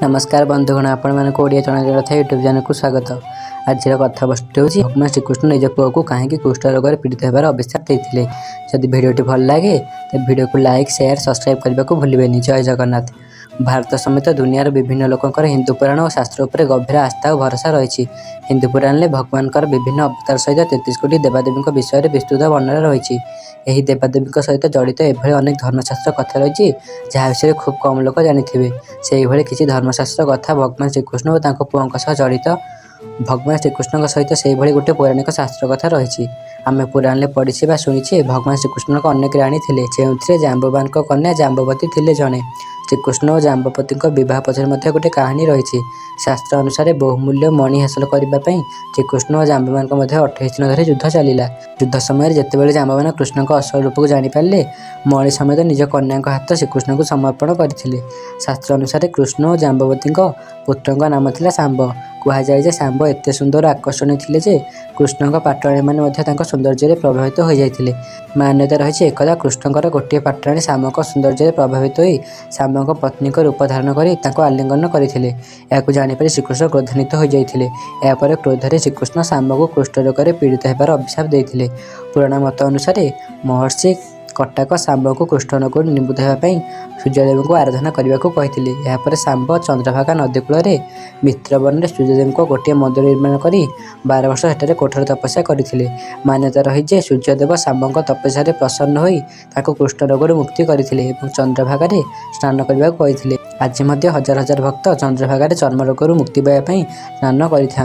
ନମସ୍କାର ବନ୍ଧୁଗଣ, ଆପଣମାନଙ୍କୁ ଓଡ଼ିଆ ଜଣାଜଣା ୟୁଟ୍ୟୁବ୍ ଚ୍ୟାନେଲକୁ ସ୍ୱାଗତ। ଆଜିର କଥାବସ୍ତୁ ହେଉଛି, ଭଗବାନ ଶ୍ରୀକୃଷ୍ଣ ନିଜ ପୁଅକୁ କାହିଁକି କୁଷ୍ଠ ରୋଗରେ ପୀଡ଼ିତ ହେବାର ଅଭିଶାପ ଦେଇଥିଲେ। ଯଦି ଭିଡ଼ିଓଟି ଭଲ ଲାଗେ, ତେବେ ଭିଡ଼ିଓକୁ ଲାଇକ୍, ସେୟାର, ସବସ୍କ୍ରାଇବ୍ କରିବାକୁ ଭୁଲିବେନି। ଜୟ ଜଗନ୍ନାଥ। ଭାରତ ସମେତ ଦୁନିଆର ବିଭିନ୍ନ ଲୋକଙ୍କର ହିନ୍ଦୁ ପୁରାଣ ଓ ଶାସ୍ତ୍ର ଉପରେ ଗଭୀର ଆସ୍ଥା ଓ ଭରସା ରହିଛି। ହିନ୍ଦୁ ପୁରାଣରେ ଭଗବାନଙ୍କର ବିଭିନ୍ନ ଅବତାର ସହିତ 33 କୋଟି ଦେବାଦେବୀଙ୍କ ବିଷୟରେ ବିସ୍ତୃତ ବର୍ଣ୍ଣନା ରହିଛି। ଏହି ଦେବାଦେବୀଙ୍କ ସହିତ ଜଡ଼ିତ ଏଭଳି ଅନେକ ଧର୍ମଶାସ୍ତ୍ର କଥା ରହିଛି, ଯାହା ବିଷୟରେ ଖୁବ୍ କମ୍ ଲୋକ ଜାଣିଥିବେ। ସେହିଭଳି କିଛି ଧର୍ମଶାସ୍ତ୍ର କଥା ଭଗବାନ ଶ୍ରୀକୃଷ୍ଣ ଓ ତାଙ୍କ ପୁଅଙ୍କ ସହ ଜଡ଼ିତ। ଭଗବାନ ଶ୍ରୀକୃଷ୍ଣଙ୍କ ସହିତ ସେହିଭଳି ଗୋଟିଏ ପୌରାଣିକ ଶାସ୍ତ୍ର କଥା ରହିଛି। ଆମେ ପୁରାଣରେ ପଢ଼ିଛେ ବା ଶୁଣିଛେ, ଭଗବାନ ଶ୍ରୀକୃଷ୍ଣଙ୍କ ଅନେକ ରାଣୀ ଥିଲେ, ଯେଉଁଥିରେ ଜାମ୍ବବାନଙ୍କ କନ୍ୟା ଜାମ୍ବବତୀ ଥିଲେ ଜଣେ। ଶ୍ରୀକୃଷ୍ଣ ଓ ଜାମ୍ବବତୀଙ୍କ ବିବାହ ପଛରେ ମଧ୍ୟ ଗୋଟିଏ କାହାଣୀ ରହିଛି। ଶାସ୍ତ୍ର ଅନୁସାରେ, ବହୁମୂଲ୍ୟ ମଣି ହାସଲ କରିବା ପାଇଁ ଶ୍ରୀକୃଷ୍ଣ ଓ ଜାମ୍ବବାନଙ୍କ ମଧ୍ୟରେ 28 ଦିନ ଧରି ଯୁଦ୍ଧ ଚାଲିଲା। ଯୁଦ୍ଧ ସମୟରେ ଯେତେବେଳେ ଜାମ୍ବବାନ କୃଷ୍ଣଙ୍କ ଅସଲ ରୂପକୁ ଜାଣିପାରିଲେ, ମଣି ସମେତ ନିଜ କନ୍ୟାଙ୍କ ହାତ ଶ୍ରୀକୃଷ୍ଣଙ୍କୁ ସମର୍ପଣ କରିଥିଲେ। ଶାସ୍ତ୍ର ଅନୁସାରେ, କୃଷ୍ଣ ଓ ଜାମ୍ବବତୀଙ୍କ ପୁତ୍ରଙ୍କ ନାମ ଥିଲା ଶାମ୍ବ। କୁହାଯାଏ ଯେ ଶାମ୍ବ ଏତେ ସୁନ୍ଦର ଓ ଆକର୍ଷଣୀୟ ଥିଲେ ଯେ କୃଷ୍ଣଙ୍କ ପାଟରାଣୀମାନେ ମଧ୍ୟ ତାଙ୍କ ସୌନ୍ଦର୍ଯ୍ୟରେ ପ୍ରଭାବିତ ହୋଇଯାଇଥିଲେ। ମାନ୍ୟତା ରହିଛି, ଏକଦା କୃଷ୍ଣଙ୍କର ଗୋଟିଏ ପାଟରାଣୀ ଶାମ୍ବଙ୍କ ସୌନ୍ଦର୍ଯ୍ୟରେ ପ୍ରଭାବିତ ହୋଇ ଶାମ୍ବଙ୍କ ପତ୍ନୀଙ୍କ ରୂପ ଧାରଣ କରି ତାଙ୍କୁ ଆଲିଙ୍ଗନ କରିଥିଲେ। ଏହାକୁ ଜାଣିପାରି ଶ୍ରୀକୃଷ୍ଣ କ୍ରୋଧାନ୍ୱିତ ହୋଇଯାଇଥିଲେ। ଏହାପରେ କ୍ରୋଧରେ ଶ୍ରୀକୃଷ୍ଣ ଶାମ୍ବଙ୍କୁ କୁଷ୍ଠ ରୋଗରେ ପୀଡ଼ିତ ହେବାର ଅଭିଶାପ ଦେଇଥିଲେ। ପୁରାଣ ମତ ଅନୁସାରେ, ମହର୍ଷି କଟାକ ଶାମ୍ବଙ୍କୁ କୁଷ୍ଠ ରୋଗରୁ ନିବୃତ୍ତ ହେବା ପାଇଁ ସୂର୍ଯ୍ୟଦେବଙ୍କୁ ଆରାଧନା କରିବାକୁ କହିଥିଲେ। ଏହାପରେ ଶାମ୍ବ ଚନ୍ଦ୍ରଭାଗା ନଦୀ କୂଳରେ ମିତ୍ରବନରେ ସୂର୍ଯ୍ୟଦେବଙ୍କ ଗୋଟିଏ ମନ୍ଦିର ନିର୍ମାଣ କରି 12 ବର୍ଷ ସେଠାରେ କଠୋର ତପସ୍ୟା କରିଥିଲେ। ମାନ୍ୟତା ରହିଛି ଯେ ସୂର୍ଯ୍ୟଦେବ ଶାମ୍ବଙ୍କ ତପସ୍ୟାରେ ପ୍ରସନ୍ନ ହୋଇ ତାଙ୍କୁ କୁଷ୍ଠ ରୋଗରୁ ମୁକ୍ତି କରିଥିଲେ ଏବଂ ଚନ୍ଦ୍ରଭାଗାରେ ସ୍ନାନ କରିବାକୁ କହିଥିଲେ। ଆଜି ମଧ୍ୟ ହଜାର ହଜାର ଭକ୍ତ ଚନ୍ଦ୍ରଭାଗାରେ ଚର୍ମ ରୋଗରୁ ମୁକ୍ତି ପାଇବା ପାଇଁ ସ୍ନାନ କରିଥାନ୍ତି।